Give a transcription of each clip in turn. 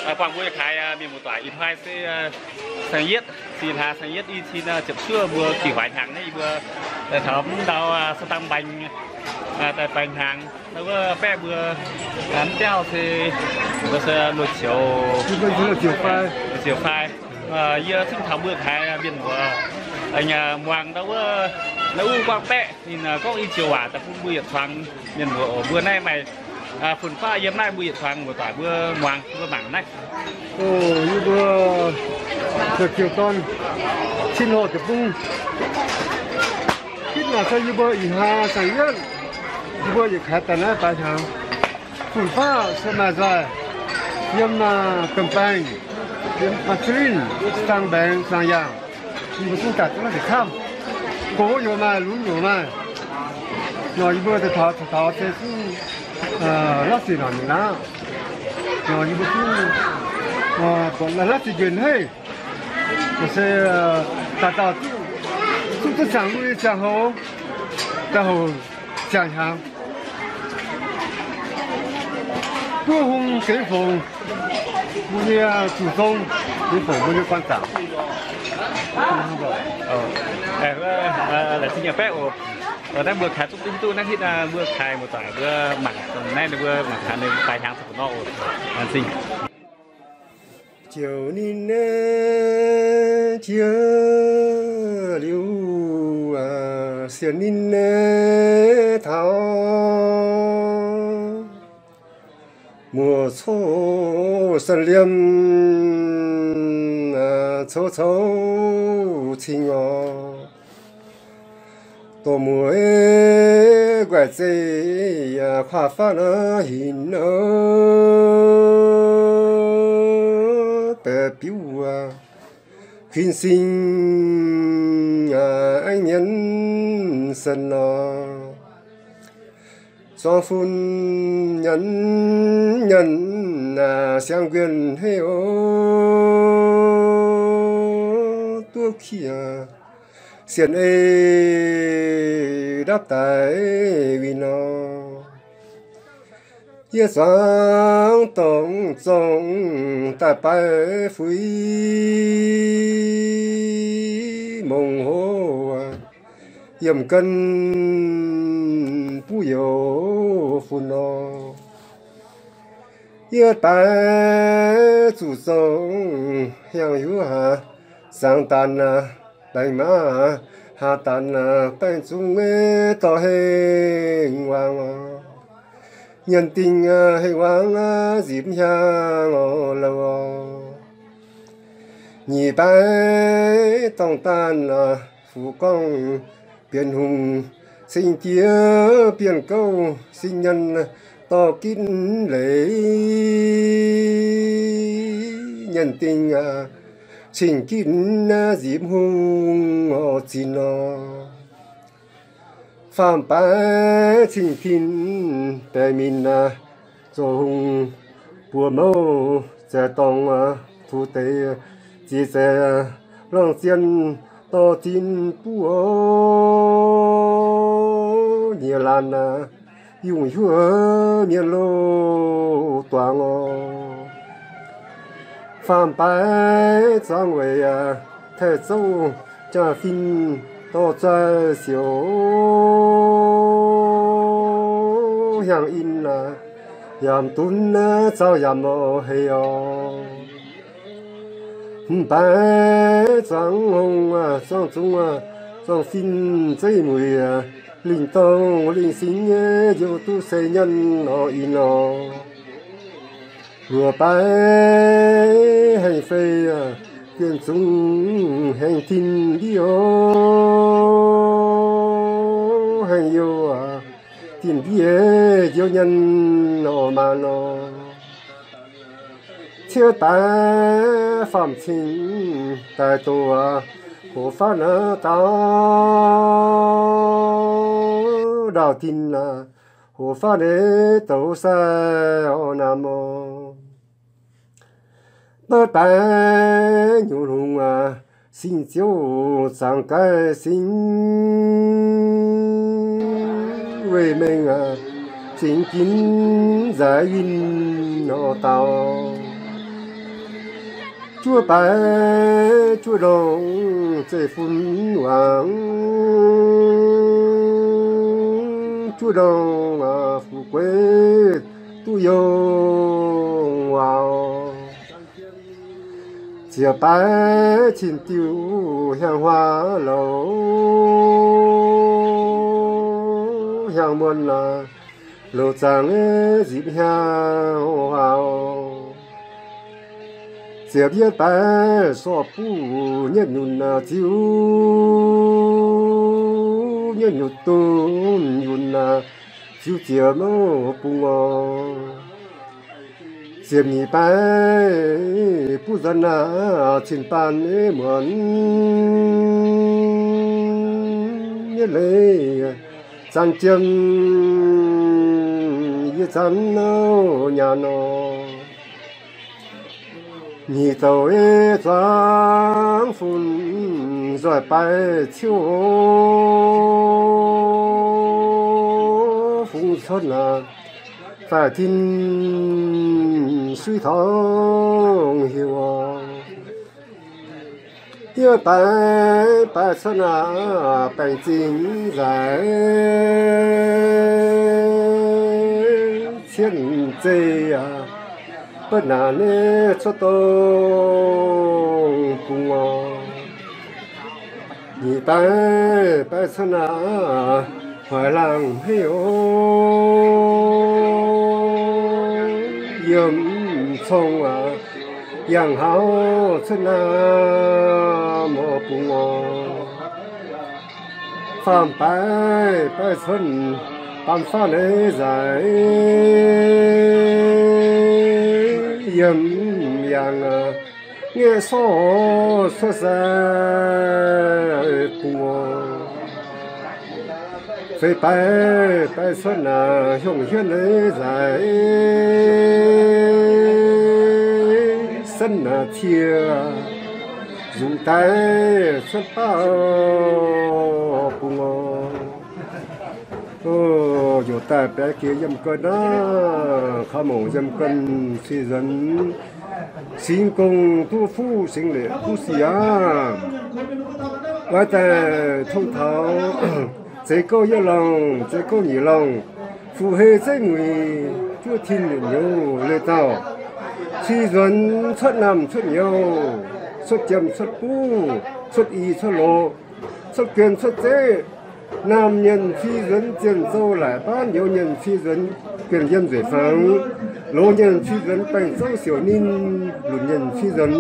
Buangh mbuo yietc kaaix mienh muoz-doic, ih hnoi se saeng-yietv, sih hlaax saeng-yietv i cin ziepc juov, mbuo gih huaax hnyangx naaiv, yie mbuo daaih taux mv ndau Sa Dang Mbaeng daaih baengh hnyangx. Naaiv wuov baeqv mbuo mv biauv se, mbuo se luoqc ziouc, luoqc ziouc fai. Yie cingv taux mbuo kaaix mienh muoz, muangx ndau wuov, naaiv wuov buangh baeqv ninh gorngv i joux waac daaih bun mbuo yietc zuangx mienh muoz oc. Mbuo naaiv maaih fun-faqv yiem naaiv, mbuo yietc zuangx muoz-doic mbuo muangx, mbuo mangc naaiv. Yie mbuo ziouc dorn cin horc ziepc fung. Hitv naaic se yie mbuo ih hnoi saeng-yietv, yie mbuo yietc kaaix daaih naaiv baengh hnyangx. Fun-faqv se maaih nzoih yiem domh baengh, yiem Sa Dang Mbaeng, Saang Yaangh. Yie mbuo zungv daaih duqv naaiv nzengc camv. Gox yoc maaih, lunx yoc maaih. Nor yie mbuo daaih taux, taux se zungv la'sic naaic mingh aqv. Nor yie mbuo zungv buatc la'sic njuenc haic. Se daaih dauh zungv duqv ziangh lui ziangh houx, daaih houx ziangh hnyangx. Duqv hung gengx fongc mbuo nyei zuqc zong, gengx fongc mbuo nyei guan zaangc. Laengz zingh nyei baeqv oc. Naaiv mbuo kaaix zungv duqv hiuv duqv naaiv hitv, mbuo kaaix muoz-doic mbuo mangc dongh naaiv, ninh mbuo mangc gaax ninh baengh hnyangx zuqc nor oc. Laengz zingh. Joux ninh nyei jiex liuz, sienx ninh nyei taux muoz-coqv saeng-liemh, coqv coqv cing oc. Dorh muoz nquaih zeiv kuaav fatv hinc deix biuv, kuinx sing aengv nyienz sen nor. Zuangx fun nyanc nyanc siang nquenh hei oc, duqv kiev sienx ei ndapv daaih winh nor. Yie zuangx dongh zongh daaih baaix fuix mongh hlo, yiemh gen buv youz fun nor. Yie baaix zuqc zongh hiaangx hiuv haaix, zangx daanh baengc maav, haaz daanh baengc zungv dorh hengx wangc oc. Nyienz dingh hengx wangc nzipc hiaangx oc, louh oc. Nyic baaix dorngh daanh fuqv gorngv, Bienh Hungh cing jiex bienh gouv, sin nyanc dorh gitv leiz. Nyienz dingh cing gitv nzipc hungh oc, zinh nor. Faam baaix cing tin baeqc minc, zoux hungh buoz mouv zaeqc dorngh fuqv deix, ziex zaeqc lorngh zienh dorh zinh buv oc. Nyiec laanh yungh hiuv mienh loz-duangx oc. Faam baaix zuangx weic taaih zouv jaa-fin dorh zaih siouc, hiaangx in yaac dunv zaux yaac mouz heix oc. Hmz baaix zuangx hngongx, zuangx zungx, zuangx fin zeiv mueic, lingh dorngh lingh singx njoux duqv seix nyanc oc, in oc. Luoqc baaix haengh fei, bienh zungx haengh tin ndiev oc. Haengh youh tin ndiev njoux nyanc oc, maanc oc. Ciouv daaih faam cing daaih doqc, hoqc fatv naaiv dauh ndaauh tin, hoqc fatv naaiv douz sai oc, naamh oc. Baaix baaix nyungc lungh, sing ziouv zaangc gaih sing, weih mengh zingx ginv nzaaix winh oc, dauh. Juov baaix juov ndongh zeiv-fun wangc, juov ndongh fu'jueiv duqv yongh waac. Ziec baaix cin-diuh hiaang huaav louc, hiaang muonh louc zaangc nzipc hiaang huaav. Ziepc yietv baaix sorqv buv nyetv nyunc ziux, nyetv nyunc dunh yunh ziux ziepc bung oc. Ziepc nyeic baaix buv nzuonx aac, cin-baanh muonz nyetv leiz zanc jiem, yie zanc nouh nyaanh nor. Nyic douc zuangx fun nzoih baaix ciouv, fungx cuotv aac, faix tin suiv torngv heuc. Yie baaix baaix cuotv aac, baengc zingh nzaic, cietv zeiv aac, butv naanc cuotv dongh bung oc. Nyic baaix baaix cuotv aac, hoic laangh hmeiv oc, yiem cong aac, yangh hauv cuotv naamh bung oc. Faam baaix baaix cuotv, baamh faanv leiz nzaic, yiem yangh aac, ngaeqv sorv cuotv sai bung oc. Feix baaix baaix cuotv aac, hiongh hienv leiz nzaic, senv aac cie nzungc daaih cuotv baav bung oc. Yaac daaih baeqv jiex yiem ganh naaiv, kaux mouc yiem ganh cui nzuonx singx gong duqv fuqv singx leic duqv sic aqv. Oix daaih tong taux zeix gouv yietv lorngh, zeix gouv nyic lorngh, fuqv-hei zeiv muic juov tin yietc nyouz leiz dauh, cui nzuonx cuotv naamh cuotv nyouz, cuotv jiem cuotv buv, cuotv i cuotv loz, cuotv guen cuotv zeiv. Naamh nyienh cui nzuonx zienh zouv laaic baanv, nyouz nyienh cui nzuonx guen yiem nzueic fangx, loz nyienh cui nzuonx baengh zouv siouc ninh, lunc nyienh cui nzuonx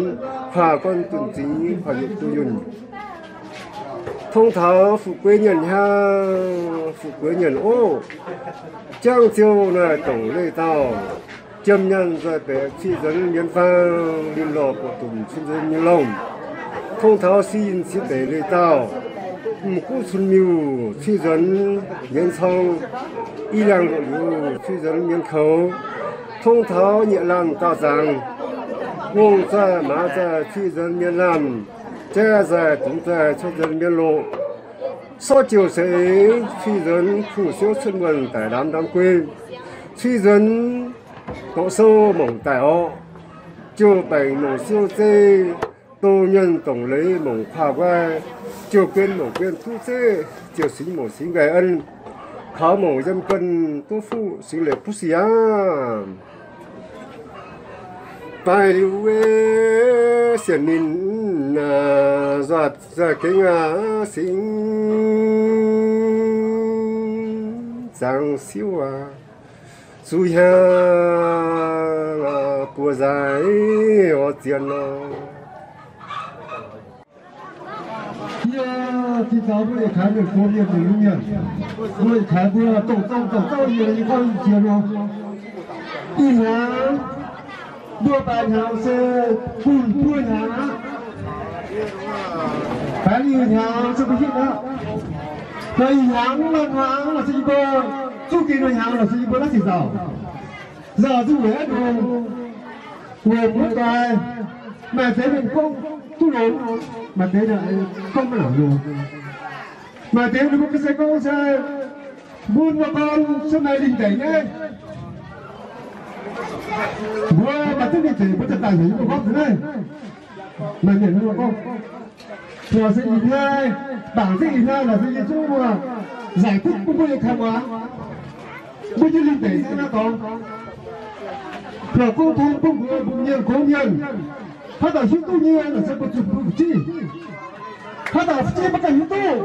kuaah gorn dunh zingx, kuaah yietc dunh yunh. Tong taux fuqv-gueix nyienh hiaang, fuqv-gueix nyienh oc, jangv ziouc naaic dongc leiz dauh, jiem nyaanh nzoih baeqc cui nzuonx mienv faang, linh lorh buoqc dumc cui nzuonx mienv longh. Tong taux sin siex deic leiz dauh, m'guv cun miuh cui nzuonx mienv corng, i liangh loc liuz cui nzuonx mienv koux. Tong taux nyieqc laanh daauh zaangc, ngongh zaih maaz zaih cui nzuonx mienv laanh, jai zaih dungz zaih cui nzuonx mienv loc. Sortv jouh seix cui nzuonx kuh siouv cuotv muonh daic ndaamv ndaamv guei, cui nzuonx doqc sou mongc daic orqc, jouh baengc mongc siou zeiv, doh nyienh dongc leiz mongc kuaah nqoi, jouh guen mongc guen duqv zeiv, ziouc singx mouc singx nqaih en, kaux mouc yiem ganh duqv fuqv singx leic buv sic aqv. Daaih liuz sienx ninh nzuonx gengh aqv, singx zaangc siouv aqv, zuqc hiaangx buoz-nzaaix oix zien nor. Yie zinh taux mbuo yietc kaaix mienh gox mienh, mienh lunx mienh, mbuo yietc kaaix mbuo dongh zong dongh zouv yie, yie gorngv jiex nor. Ih hnyangx mbuo baaux hnyangx se bun buo hnyangx aqv. Baeqc liuz hnyangx se mbuo hitv aqv. Da'yietc hnyangx, norm hnyangx lorqc se yie mbuo, zuqv gengh norm hnyangx lorqc se yie mbuo naaiv sic nzauc. Nzauc zuqc weic aqv nor, weic mbuo doix, maaih deix mienh gorngv duqv longx, maaih deix gorngv maiv nangc longx. Maaih deix ninh mbuo ga'sie gorngv se, mbuo mbuo gorn se maaih lingh deic nyei. Mbuo maaih duqv lingh deic mbuo daaih daaih heuc yie mbuo gorngv deix naaiv. Maaih mienh hnangv nor gorngv, lorz se ih hnoi, bangc zengv ih hnoi lorz se yie zungv mbuo nzaic duqv bun mbuo nyei kaux muangx, mbuo nyei lingh deic se naaiv dorngx. Lorz gong tong bun mbuo mbuo mienh gox mienh, haaix dauh hiuv duqv nyei lorz se mbuo zuqc mbuo fu'jueiv, haaix dauh fu'jueiv maiv ganh hiuv duqv.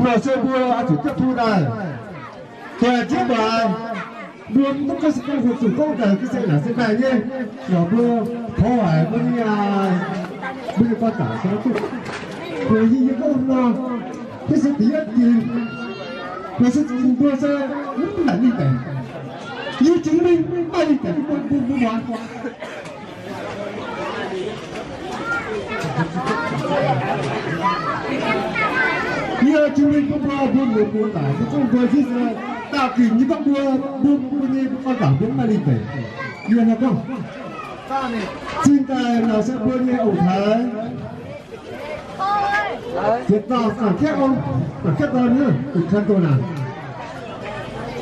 Lorz se mbuo oix zuqc jiapv tong daaih, doix jienv muangx, mbuo mv duqv ga'sie ga'sie zuqc gorngv daaih ga'sie naaic se maaih nyei. Lorz mbuo tov haic mbuo nyei, mbuo nyei gorn-dangc se duqv. Lorz yie yie gorngv nor, yie se diex ginc, lorz se ginc mbuo se mv daaih lingh deic. Yie jiex mingh mv maaih lingh deic bun mbuo, mbuo muangx. Yie jiex mingh bun mbuo, mbuo muoz mbuo daic, mbuo zungv mbuo hiuv se daauh ginc nyei gorngv mbuo, mbuo, mbuo nyei gorn-dangc mbuo mv maaih lingh deic. Yie hnangv gorngv, zinh daaih naaic se mbuo nyei ong-taaix, yietc dauh Ga'naaiv Kaeqv Ong, Ga'naaiv Kaeqv Dorn, Ga'naaiv Kaeqv Dorn naaic.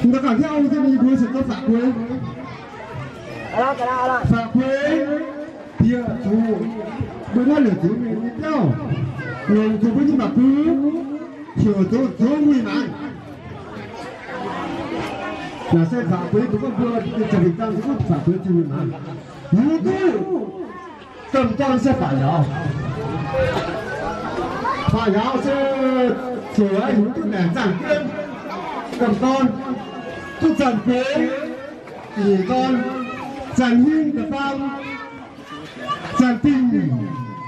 Mv dauh Ga'naaiv Kaeqv Ong se ninh mbuo se gorngv faatv bueix. Faatv bueix, bieqc zuqc mbuo naaiv liouc zuqc mingh nyei biauv, longc zuqc mbuo nyei mangc bung, heuc zoux zoux muic maanz. Naaic se faatv bueix mbuo gorngv mbuo ziangh hoc dangh se gorngv faatv bueix ziangh muic maanz. Yie duqv domh dorn se faatv yaauc. Faatv yaauc se ziouc yie duqv naaic zaangc jienv domh dorn, duqv zaangc bueix, nyeic dorn, zaangc hingv da'faam, zaangc dingh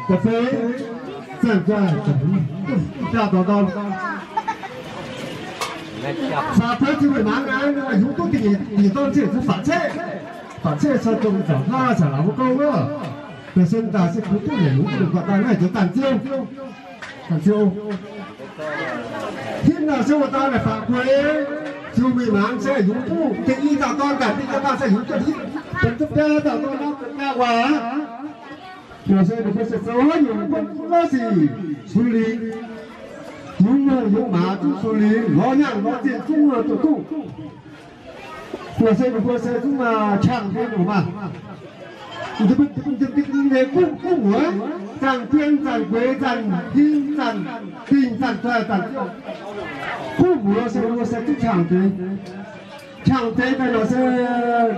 da'feix, zaangc jaaix da'hmz, jaax dorn dorn. Faatv bueix ziangh muic maanz naaiv, yie duqv dingh nyeic dorn se faatv ceqv. Faatv ceqv se dongh zangc hlaax caux laauc mbuo gorngv wuov, da'sen daaih se kungx duqv heuc yungz duqv longc buatc daaih naaiv zoux Zaangc Ziou. Zaangc Ziou. Hitv naaic se wuov dauh naaic faatv bueix ziangh muic maanz se yungz duqv deix i dauh dorn ganh dingh dauh dauh se yungz duqv hitv, benx duqv biaa dauh dorn nor, biaa waac aqv. Naaic se ninh mbuo se zoux haaix nyungc mbuo mv lorz sic, sux lingc, yungz mouh yungz maaz zungv sux lingc, lorz hnyangx lorz zinh zungv duqv duqv. Naaic se ninh mbuo se zungv qangx deix nyungc maah. Ninh mbuo guv, guv muoz, zaangc dien, zaangc gueix, zaangc hingh, zaangc dingh, zaangc doic, zaangc ziouh. Guv muoz se ninh mbuo se zungv qangx deix. Qangx deix daaih nor se ninh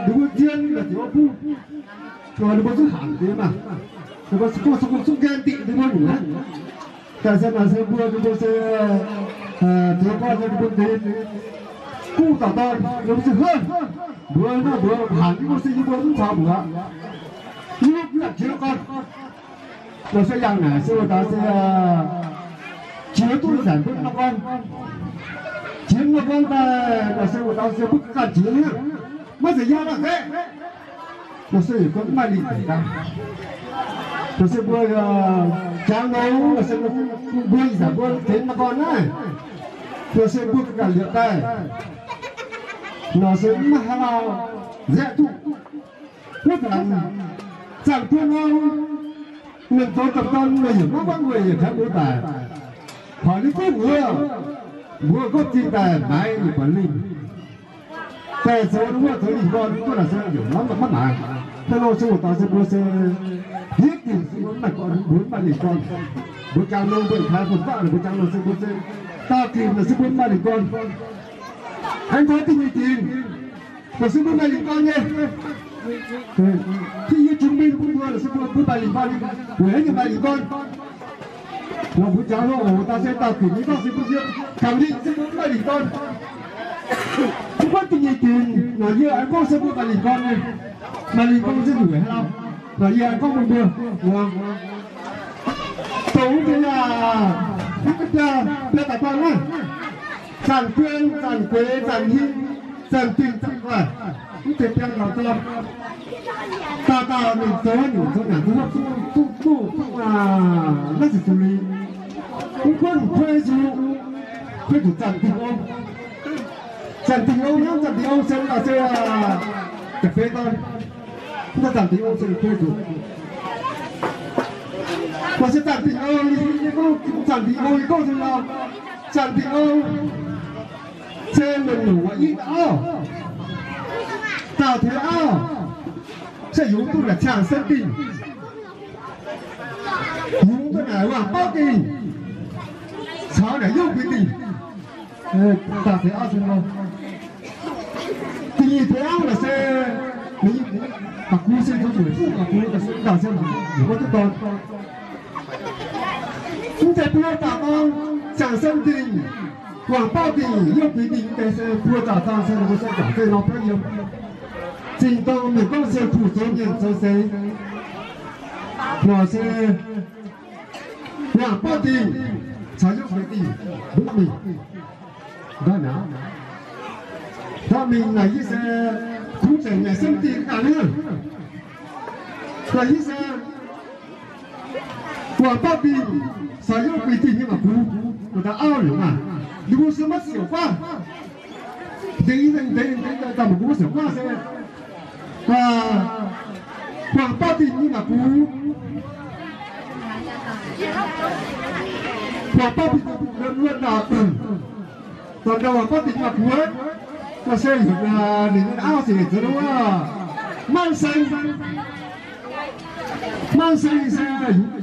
mbuo zien naaic ziouc mv bung. Ninh mbuo zungv hanc deix maah. Ninh mbuo zungv nqaeng dingc ninh mbuo nyungc aqv. Daaih se naaic se mbuo, mbuo se, zoux gorn se mbuo deix guv dauh dorn, mbuo se hov, mbuox nor mbuox hanc yie mbuo se yie mbuo mv caux mbuox. Yie mbuo gapv jiex gorn. Naaic se yangh naaic se wuov dauh se jiex duqv nzanc mbuo nor gorn. Jiex nor gorn daaih naaic se wuov dauh se mbuo ganh jiex hnangv. Maiv zeiz yangh aqv. Naaic se yietc gorngv mv maaih lingh deic daaih. Naaic se mbuo jangx longx, naaic se mbuo ih zanc mbuo tengx nor gorn naaiv. Naaic se mbuo ganh liepc daaih. Naaic se mv maaih haaix lauh nzaeqv duqv. Wuov zanc, zanc buo norm, ninh zoux domh dorn meih yaac maiv gorngv weic yietc taux mbuo daic. Horpc ninh duqv mbuox, mbuo gorngv zinh daaih maaiz yietc buonc lingh. Daaih zoux wuov zoux lingh gorn, duqv naaic se yaac maiv maiv maaiz. Hnangv nor se wuov dauh se mbuo se hietv dingc se mbuo mv maaih gorn, mbuo mv maaih lingh gorn. Mbuo jangx nor mbuo taaix fun-faqv, mbuo jangx nor se mbuo se daauh ginc naaic se mbuo mv maaih lingh gorn. Aengx taux da'nyeic ginc, naaic se mbuo maaih lingh gorn nyei. Hitv yie jiex mingh bun mbuo, naaic se mbuo, mbuo maaih lingh gorn, weic haaix nyungc maaih lingh gorn? Nor mbuo jangx nor oc, daaih se daauh ginc nyei gorngv se mbuo yiem gaux lingh se mbuo mv maaih lingh gorn. Mv gunv da'nyeic ginc, naaic yie aengx gorngv se mbuo maaih lingh gorn nyei. Maaih lingh gorn se weic haaix lauh? Naaic yie aengx gorngv bun mbuo muangx. Dongh wuov deix aac, biaa, biaa dauh dorn naaiv, zanc dien, zanc gueix, zanc hingh, zanc dingh, zanc doic, wuov deix biaa dauh dorn. Dauh dauh ninh zoux haaix nyungc zoux nyanc zoux hopv duqv, duqv, duqv, duqv naaiv ziqc zuqc lingc. Mv gunv kuei zuqc, kuei zuqc zanc dingh ong. Zanc dingh ong hnangv, zanc dingh ong se dauh se da'feix dorn. Mv dauh zanc dingh ong se kuei zuqc. Mv baac se zanc dingh ong, yie gorngv zanc dingh ong, yie gorngv se nor, zanc dingh ong se mienh nyungc waac-itv auv, dauh tengx auv, se yungz duqv la'ciangh sen dingh. Yungz duqv naaic Waangc Bauv Dingh caux naaic Youh Kuix Dingh. Da'feix auv se nor. Da'nyeic feix auv naaic se Mangc Gux se zoux zuqc fuqv Mangc Gux, da'feix dauh se Mangc Gux duqv dorn. Mv zeiz buo dauh dorn, Cang Sen Dingh, Waangc Bauv Dingh, Youh Kuix Dingh, deix se buo dauh dorn se mbuo se jangc zeiv nor biauv yiem. Zinh dorng mienh gorngv se kuh zoux mienh zoux seix. Nor se Waangc Bauv Dingh caux Youh Kuix Dingh mbuo mingh. Ndortv naaic, ndortv mingh naaic yie se kungx zengc naaic Sen Dingh ganh nyei. Naaic yie se Waangc Bauv Dingh caux Youh Kuix Dingh nyei Mangc Gux, mbuo dauh auv liuz maah. Ninh mbuo se maiv siouc guaav. Deix, deix, deix dauh Mangc Gux maiv siouc guaav se Waangc Bauv Dingh nyei Mangc Gux. Waangc Bauv Dingh luonx luonx naaic, dorh ndau Waangc Bauv Dingh nyei Mangc Gux, naaiv se heuc ninh nyei auv se heuc zoux wuov Maanv Seng. Maanv Seng se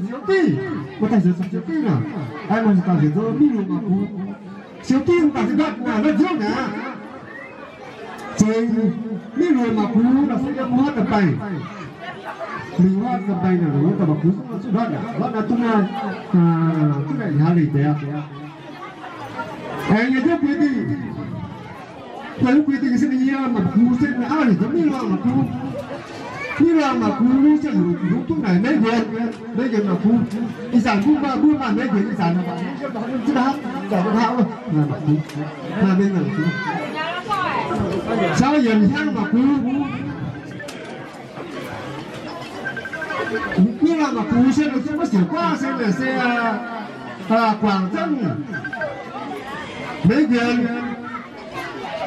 Siou Div, maaih daaih heuc Siou Div naaic, maaih daaih heuc zoux Mingh Luoqc Mangc Gux. Siou Div daaih se ndortv naaic, ndortv nziouv naaic. Zengx Mingh Luoqc Mangc Gux naaic se yiem wuov da'baengh. Mingh wuov da'baengh naaic, wuov dauh Mangc Gux zuqc ndortv naaic, ndortv naaic duqv naaic, duqv naaic hlaax leiz deix. Aengx yiem Youh Kuix Dingh, yiem Youh Kuix Dingh se ninh nyei Mangc Gux se ninh auv heuc zoux Mingh Luangh Mangc Gux. Mingh Luangh Mangc Gux se yungz duqv naaic Meiv Nquenx, Meiv Nquenx Mangc Gux. Ih zanc mbuo maaih, mbuo maaih Meiv Nquenx ih zanc, mbuo maaih Meiv Nquenx ih zanc, mbuo maaih Meiv Nquenx Mangc Gux, caux Yienc Hiang Mangc Gux. Mingh Luangh Mangc Gux se ninh se maiv siouc guaav se naaic se guangc zengv Meiv Nquenx,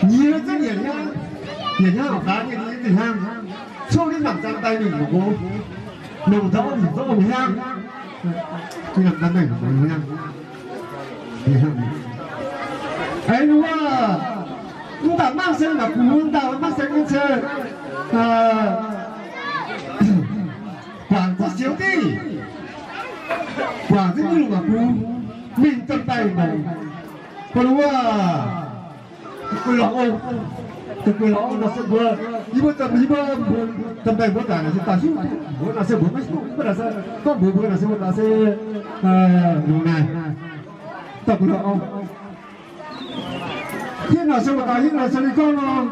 nyiex zengv Yienc Hiang, Yienc Hiang horpc gaax nyei nyiex zengv hiang, coqv ninh namc zang daaih mingh mangc gux, longc taux ong, zoux ong hiang, ninh namc zang daaih mingh mangc gux hiang. Aengx wuov, mv baac Maanv Seng Mangc Gux, mv baac Maanv Seng nyei se guangc zengv Siou Div, guangc zengv Mingh Luoqc Mangc Gux, mingh domh baengh mangc, bun wuov guei lorz ong, guei lorz ong nor se mbuo, yie mbuo domh, yie mbuo domh baengh mbuo gaax naaic se daaih hiuv duqv mbuo naaic se mbuo maiv hiuv duqv naaic se gorngv mbuox mbuo naaic se mbuo gaax se longc naaic dorh guei lorz ong. Hitv naaic se mbuo gaax hitv naaic se ninh gorngv nor,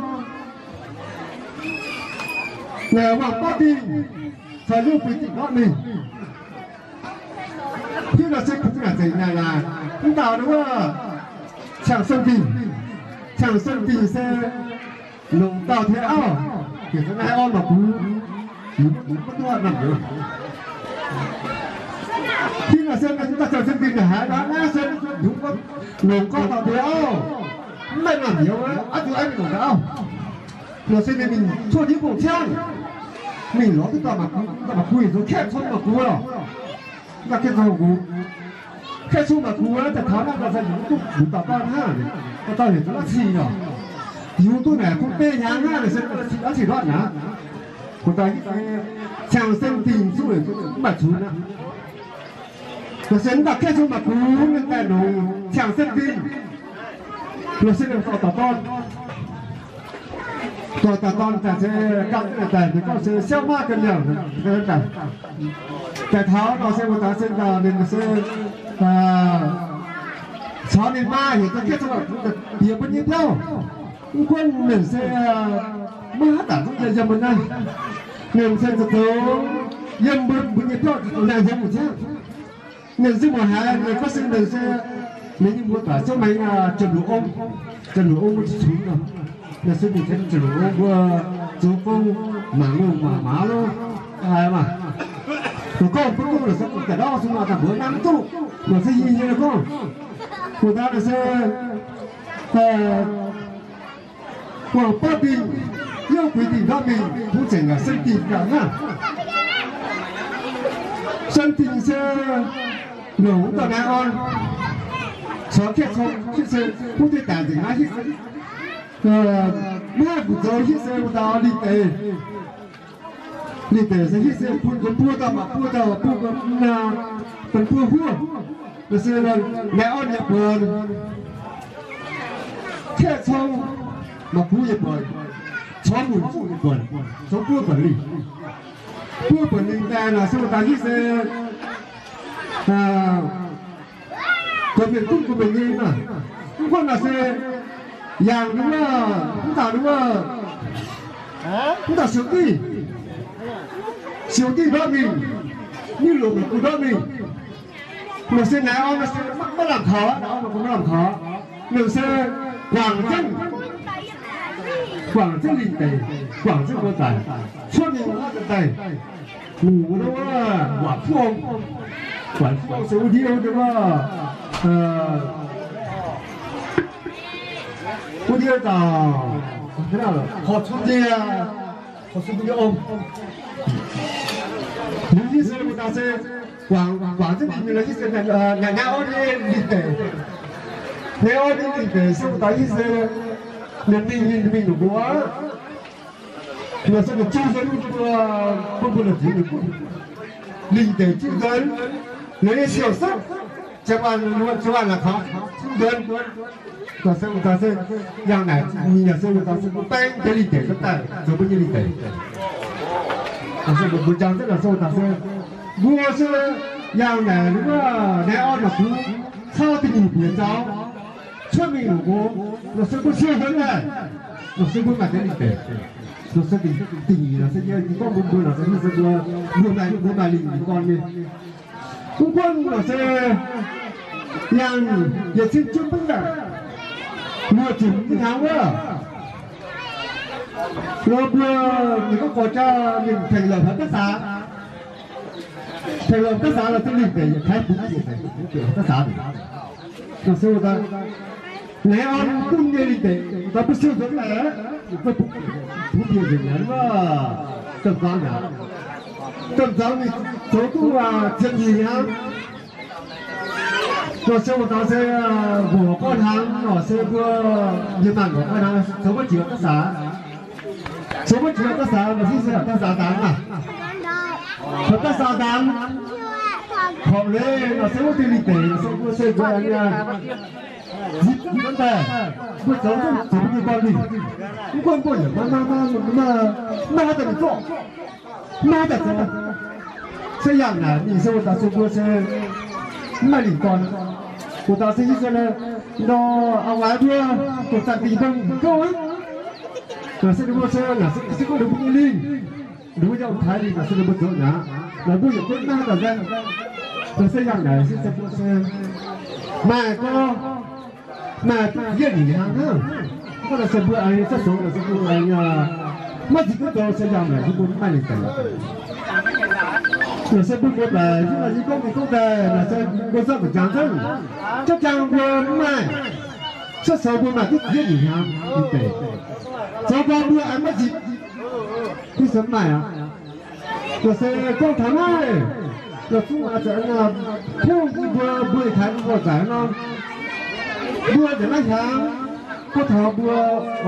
naaic Waangc Bauv Dingh caux Youh Kuix Dingh ndortv mingh. Hitv naaic se kungx naaic zengc naaic naaic, mv dauh wuov Cang Sen Dingh, Cang Sen Dingh se longc dauh tei auv, heuc se naaiv orn mangc gux, mv duqv norm nyouz. Hitv naaic se mv dauh Cang Sen Dingh naaic haiz naaiv se longc gorngv dauh tei auv, mv maaih norm nyouz, aav duqv aiv mingh longc dauh auv. Naaic se ninh mingh cuotv hnyouv gong-ciangv, mingh lorz duqv dauh mangc gux, dauh mangc gux heuc zoux Kaeqv Cong Mangc Gux lorqc. Naaiv Kaeqv Cong Mangc Gux, Kaeqv Cong Mangc Gux naaiv daaih taux naaiv nor se yungz duqv mbuo dauh dauh hnangv, dauh dauh heuc zoux Aav Cih lorqc. Yungz duqv naaic bun beiv hnyangx hnangv naaic se Aav Cih ndortv naaic. Mbuo dauh Cang Sen Dingh zuqv mv baac cunx aqv. Naaic se mv baac Kaeqv Cong Mangc Gux ninh daaih longc Cang Sen Dingh. Naaic se ninh dorh dauh dorn, dorh dauh dorn daaih se ganh daaih, ninh gorngv se siauv maiv ganh liangh daaih. Daaih taux nor se mbuo daaih se ninh se caux ninh maa heuc duqv Kaeqv Cong Mangc Gux diex mbuo nyei biauv. Mv gunv ninh se maiv haaix zanc duqv yiem, yiem mbuo naaiv. Ninh se zoux, zoux yiem mbuo, mbuo nyei biauv zoux naaiv yiem mbuo ciangv. Ninh se muoz haiz ninh gorngv se ninh se, ninh nyei mbuo daaih zungv maaih Jiem Luoqc Ong, Jiem Luoqc Ong mbuo cunx nor. Ninh se ninh se Jiem Luoqc Ong mbuo zoux gong mangc lungh mangc maaz lov, haiz maah. Ninh gorngv bun duqv ninh se daaih ndorv zungv maaih daaih mbuox naaiv mv duqv, ninh se yie nyei gorngv. Mbuo daaih ninh se Guangc Bauv Dingh, Youv Kuix Dingh ndortv mingh, mv zengc gaax Sen Dingh gaax hnangv. Sen Dingh se longc wuov dauh naaiv orn, caux Kaeqv Cong hitv se huv deix daic nzengc naaiv hitv, maiv haih fu'zoux hitv se wuov dauh ninh deix. Lingh deic se hitv se bun mbuo buo dauh mangc buo dauh, bun mbuo, bun mbuo huov. Naaiv se naaiv orn nyei buonc. Kaeqv corng mangc buo nyei buonc, corng mungc zuqc nyei buonc, corng buo buonc lingh. Buo buonc lingh daaih naaic se mbuo daaih hitv se gorngv mienh duqv gorngv mienh nyei maah. Mv gunv naaic se yangh nduov, mv dauh nduov, mv dauh siou div, siou div ndortv mingh, mingh longc mangc buo ndortv mingh. Naaic se naaiv orn naaic se maiv lamh kaux, naaiv orn maiv lamh kaux. Naaic se guangc jienv, guangc jienv lingh deic, guangc jienv mbuo daic, cuotv mingh daaih. Mungc wuov, waac fuqv ong, waac fuqv ong se wuov ndiev wuov, wuov ndiev dauh, horh cun ndie, horh cun ndie ong. Ninh nyei se mbuo daaih se guangc, guangc jienv ninh nyei se naaiv orn nyei lingh deic. Naaiv orn nyei lingh deic se mbuo daaih nyei se ninh mingh, ninh mingh longc mbuo aqv. Naaic se ninh jiu nzuonx bun mbuo, bun mbuo la'ziex ninh gunv lingh deic jiu nzuonx. Ninh nyei siou setv, ziepc waanc, ziepc waanc la'kaux jiu nzuonx. Naaic se, naaic se yangh naaic, naaic se, naaic se mbuo baeng deix lingh deic daaih zoux mbuo nyei lingh deic. Naaic se mbuo, mbuo jangx zengv naaic se, naaic se mbuo se yangh naaic wuov naaiv orn naaic bungx caux da'nyeic bieqc zaux cuotv mingh longc mbuo. Naaic se mbuo siou nzuonx daaih, naaic se mbuo maaih deix lingh deic. Naaic se da'nyeic, naaic se yie gorngv mbuo, mbuo naaic se, naaic se mbuo, mbuo maaih, mbuo maaih lingh deic gorn nyei. Mv gunv naaic se yangh yietc cin juov mbuo yaac luoqc zunc nyei hnyangx wuov, nor mbuo ninh gorngv gorx jaa ninh tengx lomc haaix daaih saax, tengx lomc daaih saax lorz duqv lingh deic yietc kaaix bungx daaih saax. Naaic se naaiv orn gunv nyei lingh deic, daaih mbuo siou nzuonx daaih, bungx bieqc nzengc aqv, domh zaux aqv. Domh zaux ninh zoux duqv ziepc nyeic hnyangx. Naaic se mbuo daaih se mbuo gorngv hnaangx, naaic se mbuo yiem naaic mbuo gorngv hnaangx zoux maiv jiex daaih saax. Zoux maiv jiex daaih saax, naaic se daaih saax dangx maah. Daaih saax dangx, korqv leiz naaic se wuov deix lingh deic, naaic se mbuo se mbuo nyei zipv nzuonx daaih, mbuo zoux duqv zoux mbuo nyei gorn lingh. Mv gunv mbuo yaac maiv, maiv, maiv, maiv haaix daaih mingh zorqv, maiv haaix daaih zoux. Se yangh naaic mingh se wuov daaih se mbuo se mv maaih lingh gorn. Wuov daaih se yie se nor, auv-guaax mbuo doqc zanc dingc dongh gouv aqv. Naaic se ninh mbuo se, naaic se gorngv ninh mbuo nyei lingh, ninh mbuo nyei ong-taaix lingh, naaic se ninh mbuo zoux mi'aqv. Naaic mbuo yietc zungv maiv haaix daaih nzaeng. Naaic se yangh naaic se mbuo se maaih gorx, maaih duqv yietv nyeic hnyangx hnangv. Gorngv naaic se mbuo aengx za'gengh naaic se mbuo aengx maiv nzipc duqv zoux se yangh naaic se mbuo maiv maaih lingh deic. Naaic se mbuo mbuo daic, yie gorngv mingh gorngv daaih, naaic se mbuo zorqv mbu'jangx zengv, zorqv jangx mbuo mv maaih. Cuotv sou mbuo maaih duqv yietv nyeic hnyangx lingh deic. Zoux gorn mbuo aengx maiv nzipc, duqv se mv maaih aqv. Naaic se gorngv taux naaiv, naaic zungv aqv, zanc naaic, tov mbuo, mbuo yietc kaaix mbuo nzaangc nor, mbuo nzengc naaiv hnyangx, gorngv taux mbuo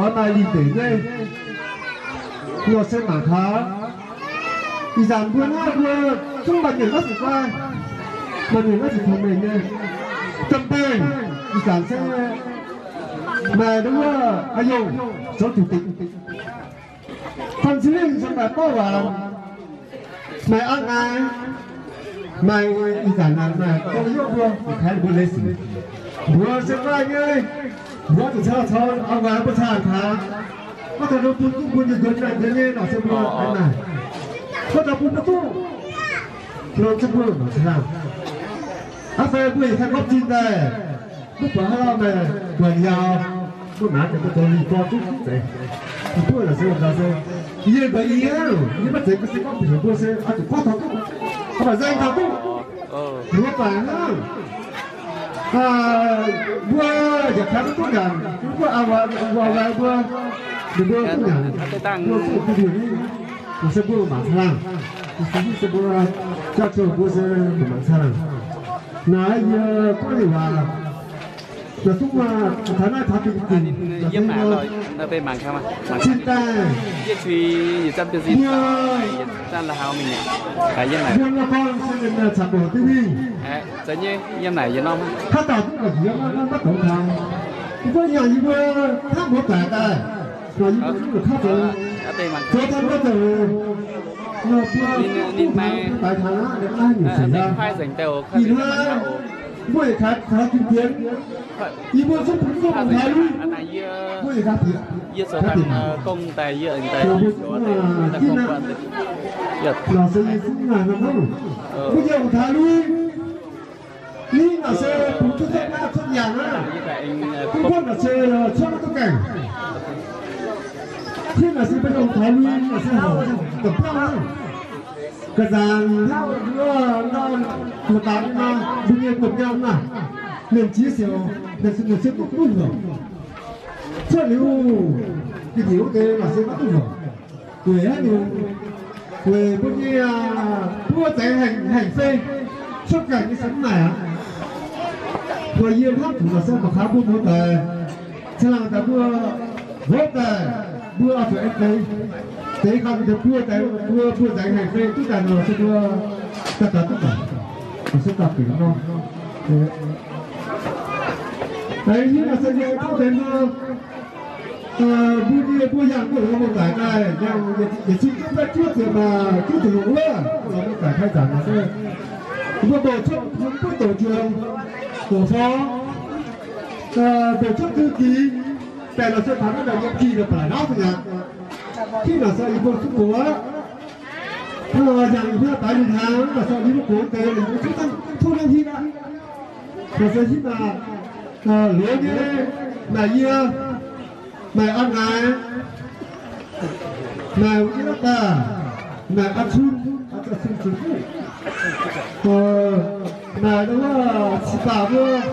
oix maaih lingh deic nyei, naaic se mangc taux ih zanc mbuo naaiv mbuo zungv maaih mienh maiv zuqc guai, maaih mienh maiv zuqc tongx mengh nyei. Domh mbaengh ih zanc se maaih wuov a'yongh zoux zuqc dingc. Fun Sling se maaih borqv waanc, maaih aqv nqaai, maaih ih zanc naaic maaih gouv yopv mbuo, yietc kaaix mbuo leiz sic. Mbuox se maaih nyei, mbuox zuqc caux caux auv-guaax mbuo caangh taux. Maiv daaih nor bun duqv mbuo nyei nzuonx naaic nzuonx nyei naaic se mbuo aengx naaic. Maiv daaih bun maiv duqv, nor se mbuo mangc caangh. Aav fai mbuo yietc kaaix gorngv zinh daaih, mbuo buatc haaix lauh maaih buonc yaac mbuo naaic deix mbuo zoux lingh gorn duqv zeiz. Mbuo naaic se, naaic se, yie mbuo yie, yie maiv zeiz mbuo se gorngv mbuo se oix zuqc gorngv taux duqv, oix baac nzaeng taux duqv, mbuo baac hnangv. Mbuo yaac kaux duqv nyanc, mbuo auv-guaax mbuo, ninh mbuo duqv nyanc, mbuo duqv duqv nyanc, se mbuo mangc caangh. Se mbuo jauv-louc mbuo se mangc caangh. Naaiv yie gorngv nyei waac, Ninh yiem naaic, ninh deix mangc gaax, mangc gaax. Yie cui yietc zanc biouv zinh, yietc zanc la'haux mingh aqv. Yiem naaic. Yiem naaic, yiem naaic, yiem norm. Ninh, ninh mangc, ninh kuaaiv nzengc daaih oc, kuaaiv nzengc daaih oc. Yie mbuo zuqc bungx duqv ong-taaix lui. Yie zoux dangh gong daaih, yie daaih, yie daaih gong guanh. Mbuo nyei ong-taaix lui, ninh naaic se bungx duqv cuotv nyaah cuotv nyaanh aqv. Mv gunv naaic se cuotv maiv duqv gaengh. Hnangv naaic se mbuo nyei ong-taaix lui naaic se horpc dongh biauv aqv. Ga'nzangc hnangv nor, nor, nor, nor, mbuo nyei domh nyaanh naaic, ninh ziex siouc, ninh se, ninh se duqv duqv heuc. Cuotv liuz, ga'nyiec wuov deix naaic se maiv duqv heuc. Weic haaix nyungc? Weic mbuo nyei, aa, buov zengx haengh, haengh fei, cuotv gaengh nyei se mv naaic aqv. Mbuo yie hnamv zuqc naaic se mangc gaax mbuo muoz-doic, caangh laangh daaih mbuo, wuov daaih mbuo oix zuqc aengx deix, deix ganh deix buov daaih, mbuo, mbuo nzaengx haengh fei duqv daaih nor se mbuo daaih, daaih duqv daaih, se daaih bingx nor. Aengx yie naaic se yie duqv deix nor, mbuo nyei mbuo yangh mbuo longc muoz-doic daaih, yangh yietc cin juov baeqv juov ziepc, juov ziepc longc wuov, longc muoz-doic khai zanc nor se, mbuo bouc cuotv mv buov douc njuonx, douc forng, bouc cuotv dui dix, baeqc lorz se taux naaiv ndau yiem gih ndau ba'laqc hnangv nyei aqv. Hitv naaic se yie mbuo zuqc gox aqv. Hnangv nor yangh yie mbuo daaih mingh hnaangx, naaic se yie mbuo gox deix, yie mbuo zuqc dangh tov hnangv hitv aqv. Naaic se hitv naaic, loz nyei, naaic yie, naaic a'ngaaix, naaic wuov daaih, naaic a'cun, a'cun, naaic wuov, cih baac wuov,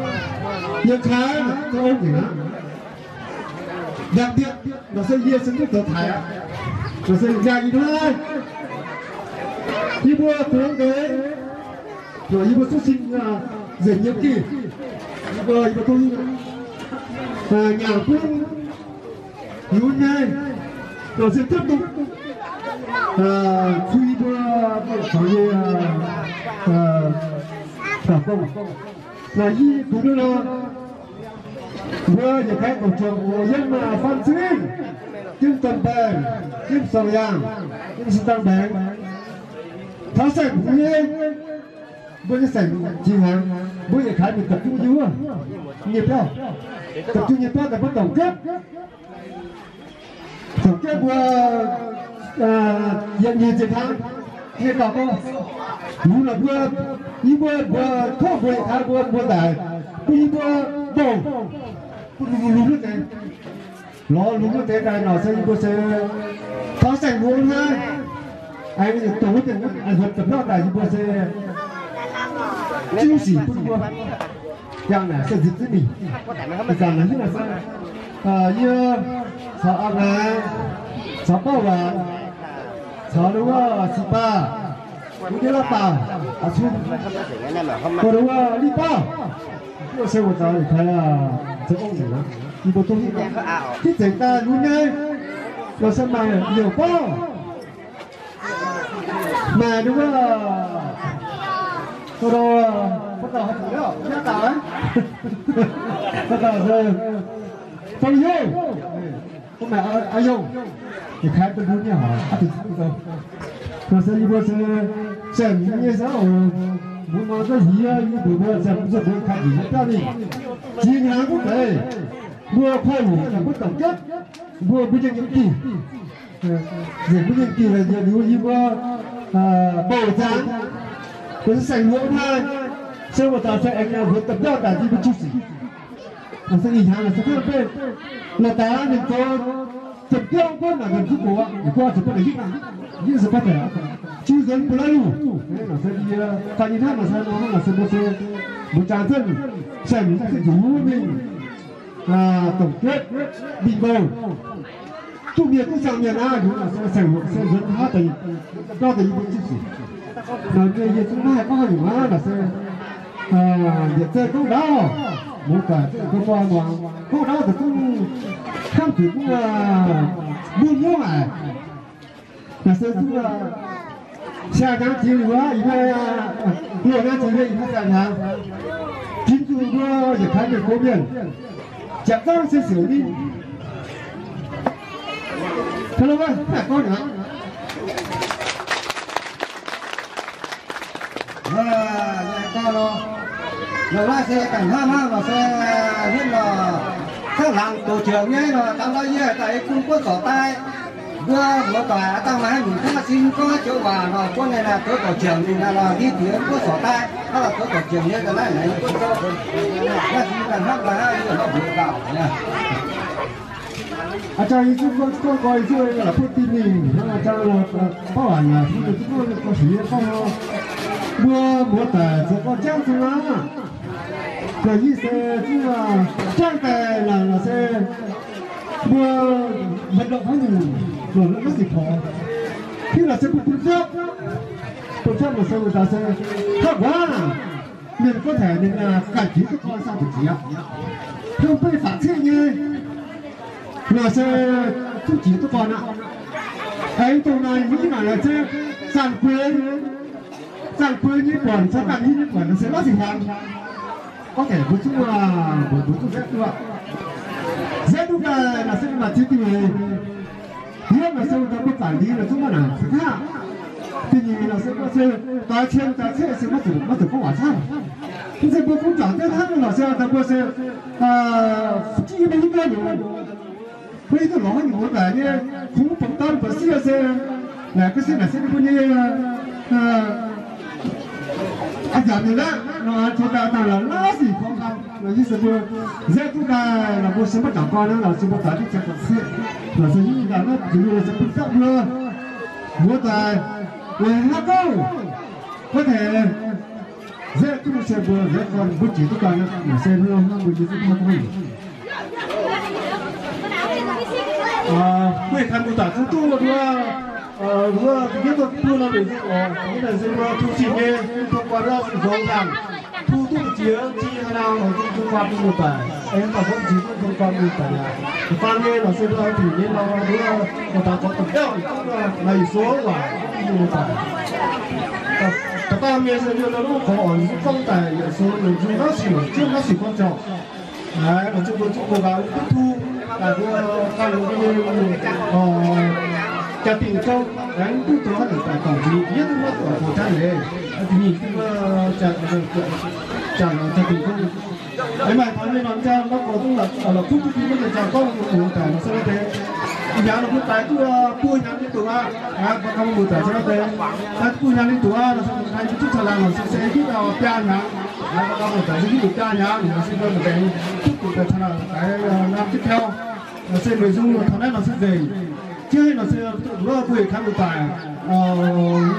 yie kaaix, zoux ong nzengc aqv. Yangh ndie, naaic se yie se duqv zoux taaix aqv. Naaic se yangh ih hnoi, yie mbuo gox deix, yie mbuo zuqc sin nzengc yiem gih, yie mbuo, yie mbuo duqv nyaangc bun yie nyei, naaic se duqv duqv, cui yie mbuo, caux yie, daux gong. Naaic yie kungx nor, mbuo yietc kaaix doqc juangc oc, yiem Faam Cing, yiem Domh Mbaengx, yiem Sorng Yaangh, yiem Singx Dangh Mbaengx, taux saeng-hmz nyei, mbuo nyei saeng-hmz jiex hnaangx, mbuo yietc kaaix mingh dapv zungv yie wuov, nyei biauv, dapv zungv nyei biauv daaih mbuo dorngc jienv. Dorngc jienv mbuo yietc nyeic ziepc hnaangx nyei gauh gorngv, lungz naaic mbuo, yie mbuo, mbuo tov mbuo yietc kaaix mbuo, mbuo daic, bun yie mbuo mbouh, bun lungz, lungz wuov deix, lorz lungz wuov deix daaih nor se yie mbuo se taux saeng-hmz hnangv, aengx dongh wuov deix, aengx huotv da'biauv daaih yie mbuo se jiuv sic bun mbuo. Yangh naaic se nzipc jienv mingh. Ih zanc naaic hitv naaic se, yie caux a'ngaaix, caux bauv waanc, caux wuov cih baac, wuov nyei la'baauh, a'cun, wuov liz bauv, wuov se wuov zaux yietc kaaix, zoux ong nzengc aqv. Yie mbuo duqv hitv, hitv nzengc daaih lunx nyei, lorz se maaih youc bauv. Maaih nduov, dauh dauh se Fong Youh, maaih Aa Yongh, yietc kaaix duqv lunx nyei haic, aa, duqv nzengc daaih. Naaic se yie mbuo se saeng-hmz nyei se oc. Mbuo nor zungv haiz yie mbuo saeng-hmz se mbuo kaaix njiec nyei biauv ninh. Jiex hnyangx wuov deix, mbuo koiv-hungh daaih mbuo dorngc jienv, mbuo, mbuo nyei yiem gih. Nzengc mbuo nyei gih liuz yie mbuo bouh zaangc, mbuo se saeng-hmz hnangv, se wuov dauh se aengx huotv da'biauv daaih yie mbuo jiuv sic. Naaic se ih hnyangx naaic se hnangv beiv, naaic daaih ninh zoux ziepc biauv guonv naaic, ninh zuqc gox aqv, ninh gorngv ziepc biauv naaic hitv aqv, hitv se baav daic aqv, jiu nzuonx mbuo laiv luh. Naaic se yie fai nyei hnangv naaic se nor, hnangv naaic se mbuo se mbuo jangx zunv saeng-hmz se nzuqc wuov mingh, dorngc jienv mingh bouh. Duqv mienh duqv siang-mienh aqv, nduov naaic se saeng-hmz se nzuonx haaix deix, gauh deix yie mbuo jiuv sic. Naaic mienh yie zungv maiv haih gorngv haaix nyungc aqv, naaic se yietc zeiv gorngv ndaauv, Muoz-doic zungv gorngv muangx, gorngv ndau daaih zungv hnamv zuqc mbuo mbuo hnyouv haic. Naaic se zungv siang hnyangx jiex liuz aqv, ih hnoi loz hnyangx jiex liuz, ih hnoi siang hnyangx. Ginv zuqc mbuo yietc kaaix mienh gox mienh, jaax zangv se siouc ninh. Hello, naaic gorngv nyei aqv. Gorngv nor, longc naaiv se ganh hnangv hnangv nor se hietv nor, hnangv laangz doqc jiex nyei nor, dangh ndau yie daaih i bung buonv zorc daaih. Mbuo muoz-doic aav dangh maaih haaix nyungc kaav sin gorngv joux waac nor, buonv nyei naaiv doqc zorc jiex nyei naaiv nor, hietv jiex buonv zorc daaih, hnangv doqc zorc jiex nyei daaih naaiv, naaiv sin ganh hnangv daaih hnangv yie nor mbuox gaax. Aa, jang yie zungv gorngv, gorngv nqoi yie zungv la'kuqv dinh mingh hnangv, aa, jang bauv waanc aac, yie zungv gorngv, gorngv seix yie gorngv nor, mbuo muoz-doic zoux gorn jangv zungv aqv. Naaiv yie se zungv jangv daaih naaic, naaic se mbuo maiv ndortv haaix nyungc longc naaiv sic porx. Hiuv naaic se mbuo bun jangv, bun jangv naaic se mbuo daaih se haav nqa'haav mienh gorngv taux ninh ganh jiex duqv gorn sang zuqc jiex aqv. Hnangv beiv faatv ceqv nyei, naaic se zungv jiex duqv gorn aqv. Aengx dongh naaic mbuo naaic se zanc gueix, zanc gueix nyei buonc caux ganh nyei buonc naaic se la'sic hnyangx. Gorngv taux mbuo zungv, mbuo, mbuo zungv nzaeqv duqv, nzaeqv duqv daaih naaic se maaih ziex diuh weic. Yiem naaic se daaih mbuo zaangc ndie naaic zungv maiv nangc se haav. Da'nyeic naaic se mbuo se doix cien doix ceqv se maiv zuqc, maiv zuqc gorngv waac camv. Mv zeiz mbuo kungx juangc jienv hnangv naaic se daaih mbuo se, aa, fu'jueiv yie mbuo hiuv duqv nyungc, mbuo hiuv duqv lorz haaix nyungc mbuo naaic nyei, kungx bungx daan buatc sieqv se naaic ga'sie naaic se mbuo nyei, aa, a'nziaauc mienh aqv nor, zuov daaih dangh la'sic korv kam. Naaic yie se mbuo nzaeqv duqv daaih naaic mbuo se maiv juangc gorn naaiv, naaic se mbuo daaih duqv ziangh gorn ceqv. Naaic se yie daaih naaiv jiex liuz naaic se bun gapv mbuo muoz-doic weic haaix gouv gorngv taux nzaeqv duqv se mbuo nzaeqv gorn mbuo jiex duqv daaih naaic se hnangv mbuo nyei duqv gorn. Mbuo ih kaaix muoz-doic zungv duqv wuov, wuov, yie duqv bun nor mbenc oc. Yie naaic se mbuo tungx zinh nyei, tungx gorn wuov zoux nzaangc, tungx duqv jiex zinh haaix nor, tungx gorn bun muoz-doic, aengx daaih gorngv jiex tungx gorn bun muoz-doic aqv. Da'faam nyei naaic se mbuo bieqc nyei nor, mbuo muoz-doic gorngv dongh dauh maaih yietc sou waac bun muoz-doic. Da'faam nyei se mbuo nor duqv gorngv oc, gorngv daaih yietc sou longc nzung naaiv sic, jienv naaiv sic gorngv jauv. Naaiv longc zungv mbuo zungv mbuo gaax duqv tungx daaih mbuo ganh longc nyei, jaa-dingh gong, aengx duqv zoux haaix nyungc daaih dorngc nziex, yie duqv maiv dorngc zoux jaav leiz. Da'nyeic duqv jaa-dingh gong. Aengx maaih taux nyei nor, jaa maiv gorx duqv la'kuqv duqv dinh maiv zeiz jaa gorngv mbuo muoz-doic nor se deix. Ih hnyangx nor mbuo daaih duqv buo hnyangx nyei doqc aqv. Mbuo ganh muoz-doic se deix, daaih duqv buo hnyangx nyei doqc aqv. Nor se mbuo daaih duqv caa laangh nor se se hiuv dauh biaa hnyangx. Mbuo ganh muoz-doic se hiuv duqv biaa hnyangx, nor se mbuo daaih duqv duqv daaih caa laangh daaih naamh jienv biauv. Nor se mbuo zungv taux naaiv nor se nzengc. Jienv nor se wuov mbuo yietc kaaix muoz-doic,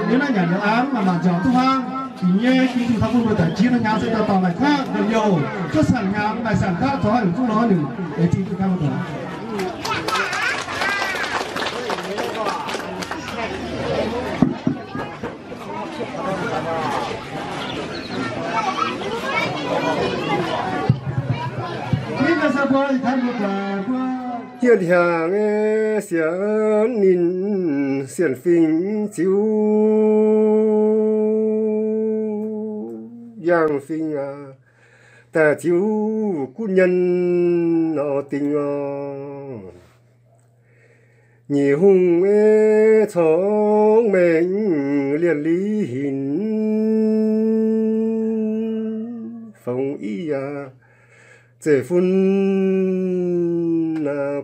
yiem naaiv nyanc yiem aav maaih maanc nziaauc duqv hnangv. Ih nyei Giduc taux bun mbuo daaih jiex nor hnyangx se dauh dauh maaih kuaaiv nzengc youh, cuotv saanh hnyangx maaih saanh kuaaiv zoux haaix nyungc zungv lorz haaix nyungc. Eix zingh duqv kaaix muoz-doic. Hieh hnyangx sienx ninh, sienx fingx ziux, yangh fingx aac, daaih ziux gunv nyien nor dingc oc. Nyic hungh corc maengx lienc li hinc, fongx i yaac zeiv fun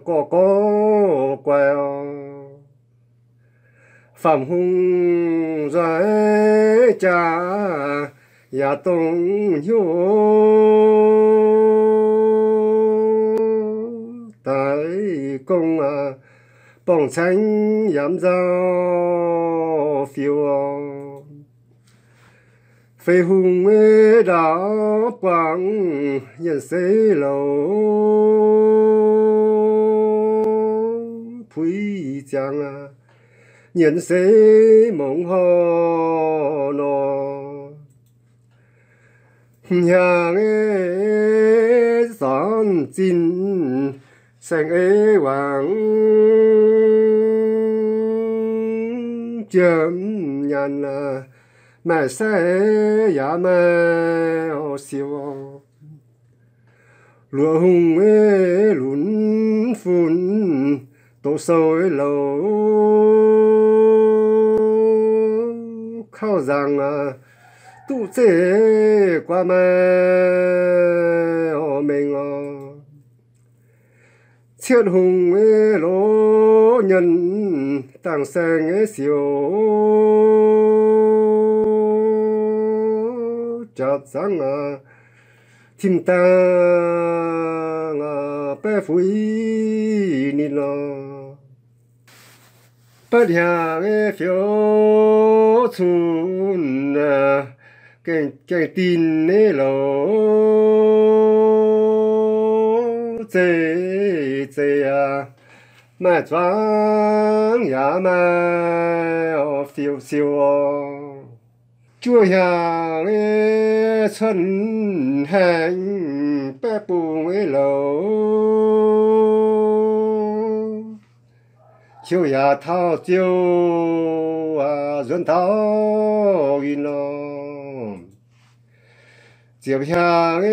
gorqv gorqv guaix oc. Faam hungh nzueic jaax yaac dongh hnyouv daaih gong aac, borngz caengx yaac nzauh fiuv. Feix hungh ndaaux buangh nyienc seix louc puix ziangx aac, nyienc seix mongh horh nor. Hnyangx zornv zinh saeng-eix wangc, jiem nyaanh maaih sai yaac maaih siou. Luoqc hungh lunx fun doqc sou louc, kauv nzaangc duqv zeiv guaax maaih mengh oc. Cietv hungh loz nyenh dangh saeng siou, japc zangv tim dangh baeqv fuix ninh nor. Batv hnyangx fioux cun gaengh dinh louc, zeiv zeiv maaih zuangx yaac maaih fiuv siou. Juov hnyangx cuotv haengh baeqv bung louc, qiu yaac taux ziou nzuonx ndau ih nor. Ziepc hnyangx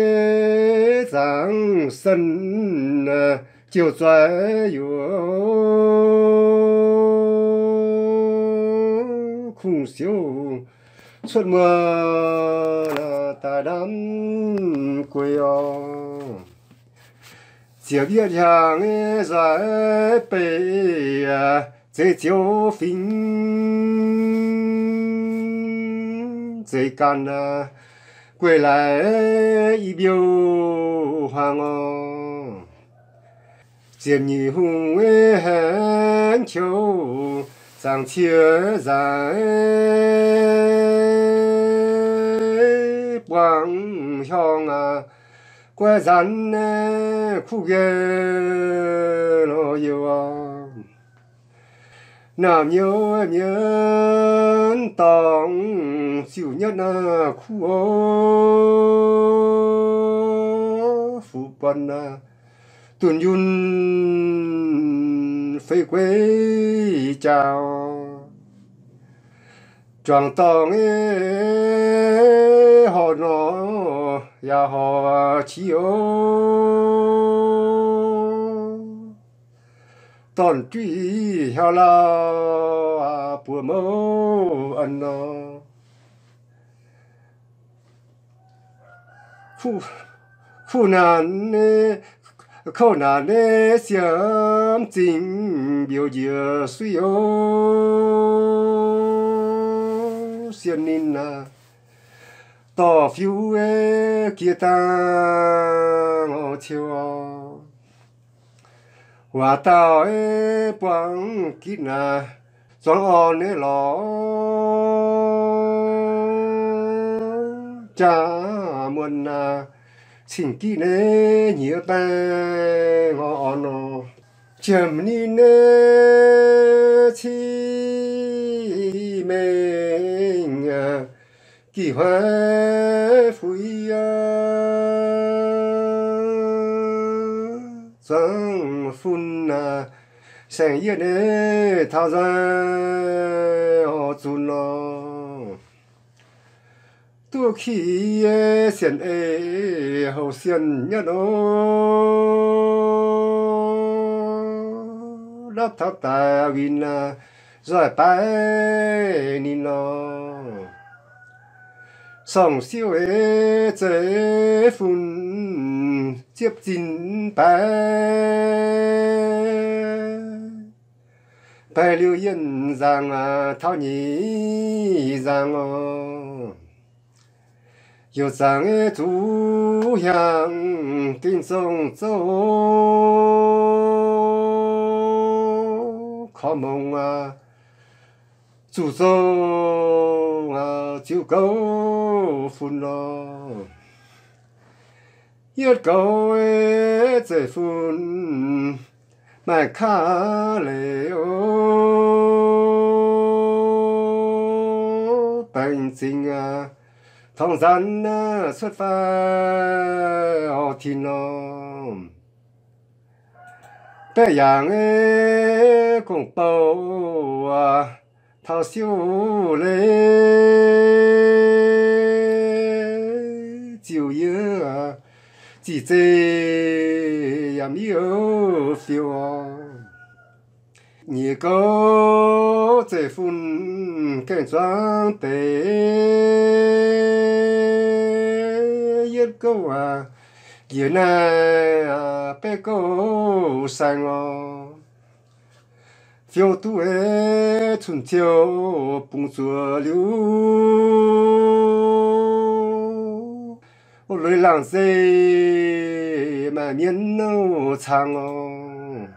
zaangc sen jiouv zueiz yuoqc, kungx siouv cuotv muoz daaih ndamv guei oc. Ziepc yietv hnyangx nzaiv beiv zeix ziouv fingx, zeix ganh guei laaix i mbiouh hmuangx oc. Ziepc nyeic hungh haengh qiouv zaangc cie nzaiv, buangh hiuang guai nzanc kuv nqaeqv lorz youh. Naamh nyouz mienh dorngx ziouc nyatv kuv oc, fuqv buonc dunh yunh fei gueiv jaax. Juangc dorngh horc nor yaac horc qiex oc. Dorn-jueiv hiauv lauh buoz mouv an nor. Kuv naanc, kouv naanc nyei siemv zingh mbiouh njiec suiv oc. Sienx ninh aah, dorh fiuv jiex dangh ciou. Waac dauh buangv gitv naaic zuangx orn nyei lorz, jaa muonc naaic cing gitv nyei nyiex baengh orn nor. Jiem ninh nyei ciqv mengh gih huaiv fuix, zuangx fun saeng-yietv nyei taux nzaiv oix zunc nor. Duqv ki sienx ei houc sienx nyatv oc. Ndapv taux daaih winh nzoih baaix ninh nor. Sorng-siouv ei zeiv fun ziepv zinh baaix, baaix liuz yienh nzaangc taux nyic nzaangc oc. Youc zaangc ei zuqc hiaangx gengh zong zouv korv mongc zuqc zong ziux goux fun nor. Yietv goux ei zeiv fun maaih kaav leiz oc. Baengh zingh Tongx nzanc cuotv fai orv tin nor, baeqc yaangc gong-bou taux siouv leiz, ziux yie ziqc zei yaac mv fiou. Nyic gouv zeiv-fun gaengh zuangx deix, yietv gouv njiec naaiv betv gouv saeng orv. Fiou duqv cun-ciou bungx zuoqc liuz, lueiz laangh zeih maaih mienv nouh cangx orv.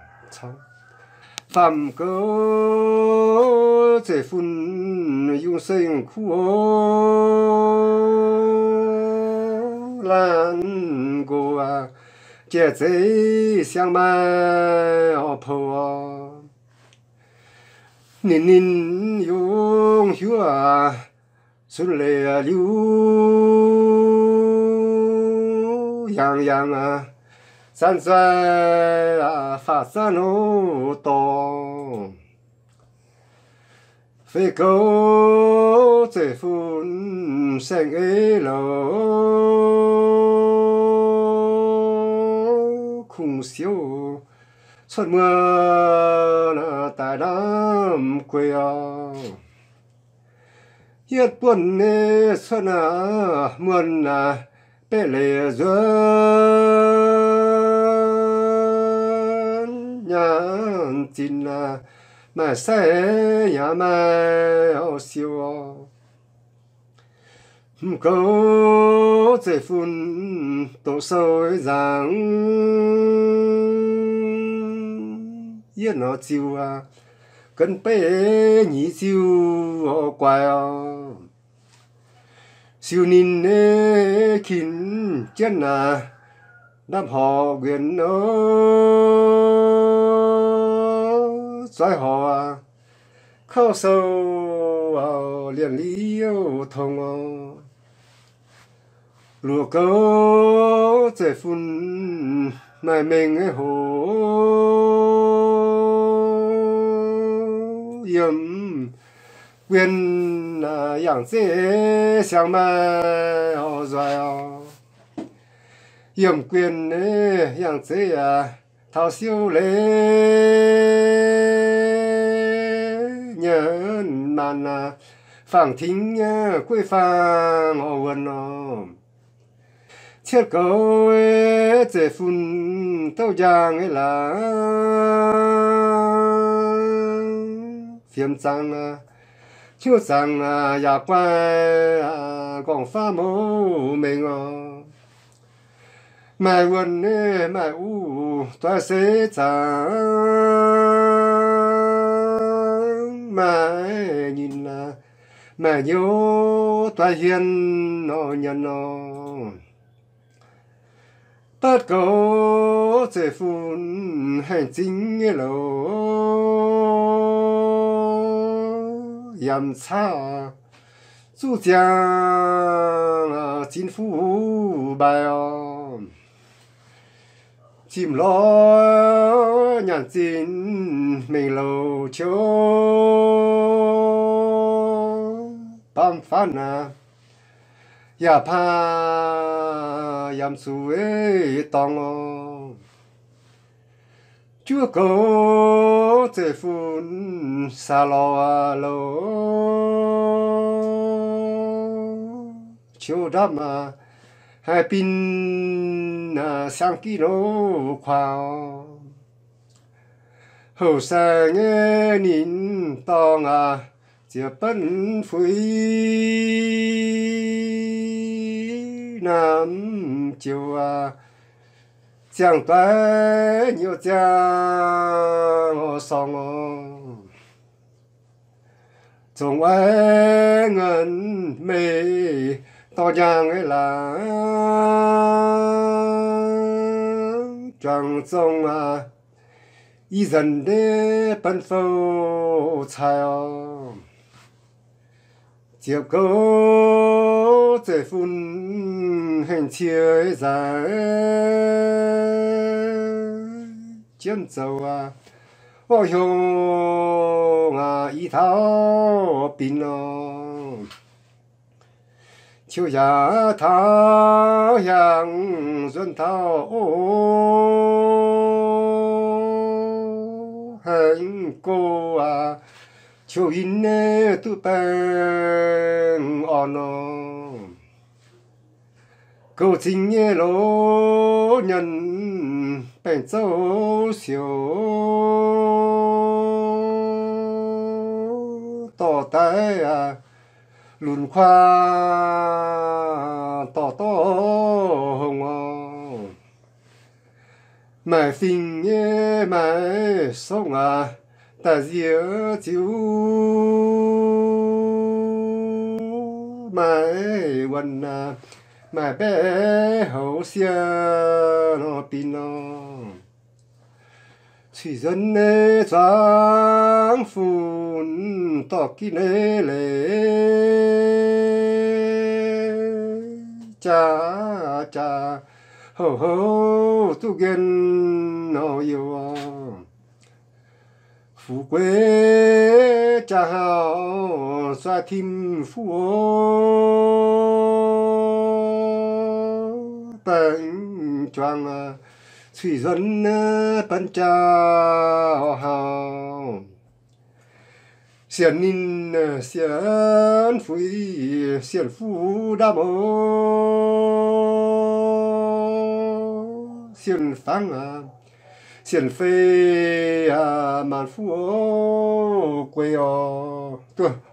Faam gouv zeiv-fun yungh seng kuv orv, laanh nqox jai zeiv siang maaih orv pou orv. Ninh ninh yungz hiuv zunv leiz liuz, yangh yangh zanv nzai faatv zanv nouh dorngx. Feix gouv zeiv-fun saeng-eix louc, kungx siouv cuotv muonh daaih naamh guei orv. Yietv buonv cuotv muonh betv leiz nzuonx, nyaanh zinh maaih sai yaac maaih orv siou orv. Hmz gouv zeiv-fun doqc sou nzangc, yietv nor ziux gen beiv nyic ziux guaix orv. Siou ninh kin jienv naaiv ndapv horqc nquenx orv, zoih horqc kauv sou lienc liouh tong orv. Luoqc gouv zeiv-fun maaih mengh hoc, yiem guien yangh zeiv siang maaih orv nzoih orv. Yiem guien yangh zeiv taux siouv leiz, nyanc maanc fangx-tingx gueiv fangx orv wuonx orv. Cietv gouv zeiv-fun douh njang nyei laangz, fiemx zangx, hnyouv zangx yaac guai, nqorngv-faav mouc mengh orv. Maaih wuonh maaih uv doix seix zaangc, maaih nyinh maaih nyouz doix hien nor nyanc nor. Batv gouv zeiv-fun haengh zingh nyei louc, yamc caqv zuqv ziangh zinv fuqv mbaaix orv. Zimh lorz nyaanh zinh mengh louc qiu, baamh faanv aac, yaac paav yamc zuqc dorngx orv. Juov gouv zeiv-fun saax lorz louc, qiu ndapv haiz bin siang giv nouv kuaaux. Houh saeng nyei ninh dorngh aac, ziex benv fuix namx joux aac, ziangh doix nyouz ziangh orv sorngx orv. Zongc aiv nganc meih dorh njang nyei laangz, juangc zong aac, ih nzanc ndeic benv fouv cai orv. Ziepc gouv zeiv-fun hengx cie nzaaic jienv zoux aqv. Orv hiuv aqv, i taux binc nor, qiu yaac taux hiaangx nzuonx taux oc, hengx go aqv, qiu yinh duqv baengh orn nor. Gouv zingh nyei loz nyanc baengh zouv siouc, dorh daaih lunx kuaah dorh dorh hngongx oc. Maaih fingx nyei maaih songv aqv, daaih nziex ziux maaih wuonh aqv, maaih mbaeqv houx sieqv nor binc nor. Cuiz nzuonx nyei zuangx funx dorh ginv nyei leiz jaax jaax houc houc duqv nquen nor youh. Fu'jueiv jaa-hnaux zuov tim fuqv baengh juangc, cuiz nzuonx ban jaa hnaux. Sienx ninh, sienx fuix, sienx fuqv ndamv oc. Sienx fangv aqv, sienx fei aqv, maanc fuqv oc, guei oc. Duqv